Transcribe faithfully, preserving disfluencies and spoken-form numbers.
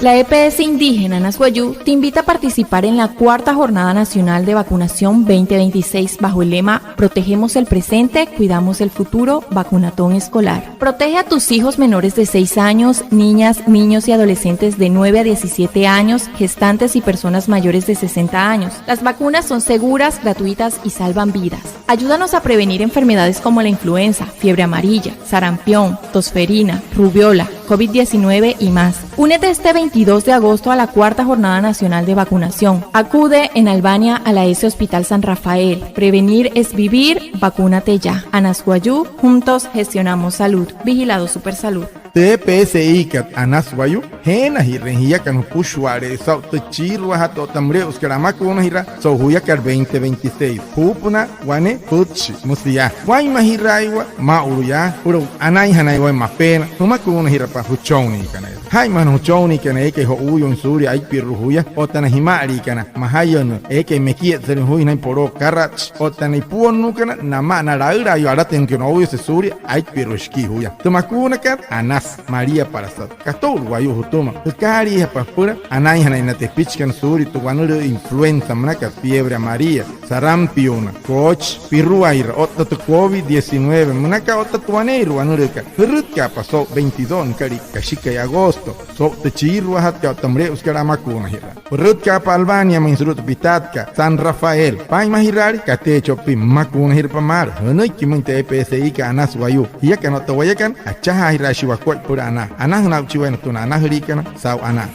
La E P S indígena Anas Wayuu te invita a participar en la cuarta Jornada Nacional de Vacunación veinte veintiséis bajo el lema "Protegemos el presente, cuidamos el futuro, vacunatón escolar". Protege a tus hijos menores de seis años, niñas, niños y adolescentes de nueve a diecisiete años, gestantes y personas mayores de sesenta años. Las vacunas son seguras, gratuitas y salvan vidas. Ayúdanos a prevenir enfermedades como la influenza, fiebre amarilla, sarampión, tosferina, rubeola, covid diecinueve y más. Únete este veintidós de agosto a la cuarta Jornada Nacional de Vacunación. Acude en Albania a la E S E Hospital San Rafael. Prevenir es vivir, vacúnate ya. Anas Wayuu, juntos gestionamos salud. Vigilado Supersalud. Tü E P S I kat Anas Wayuu, jeenajirüin jiakana jüpüshua'ale'e saa'u tü chiiruajatkat otta müle'usükat amakuunajiraa so'u juyakat veinte veintiséis. Juupünaa wane pütchi, müsü yaa: waa'inmajiraaiwa maa'ulu yaa süpüla anainjanain waya mapeena jümakuunajirapa jüchonniikana. Jaa'inmaja na jüchonniikana eekai jo'uuyuuin suulia aipirua juya, otta na jima'aliikana majayünnüü eekai mekietsalüin juya sünain poloo karatshi, otta na ipuonnuukana namaa na laülaayuu alatüinakana ouyase suulia aipirua shikii juya. Tü makuunakat, anasü, maliapalasat. Kato'ulu wayuu jütüma, jükaaliijapa süpüla anainjanain na tepichikana suulia tü wanülüü influenza münakat, fiebre amarilla, sarampiona, koochi, piruaira otta tü covid diecinueve münaka otta tü waneeirua wanülüükat. Jürütkaapa so'u veintidós nüka'lia kashikai agosto so'u tü chiiruajatkat otta müle'usükat amakuunajiraa. Pürütkaapa Albania müin sulu'u tü pitaatkat San Rafael. Paa'inmajiraale, kateechi o'u pia pümakuunajirapa maalü. Jünüiki müin tü E P S I kat Anas Wayuu. Jiakana otta wayakana, achajaajiraashii wakuaippa süpüla anaa. Anajüna aa'uchii waya natüma na anajüliikana saa'u anaa.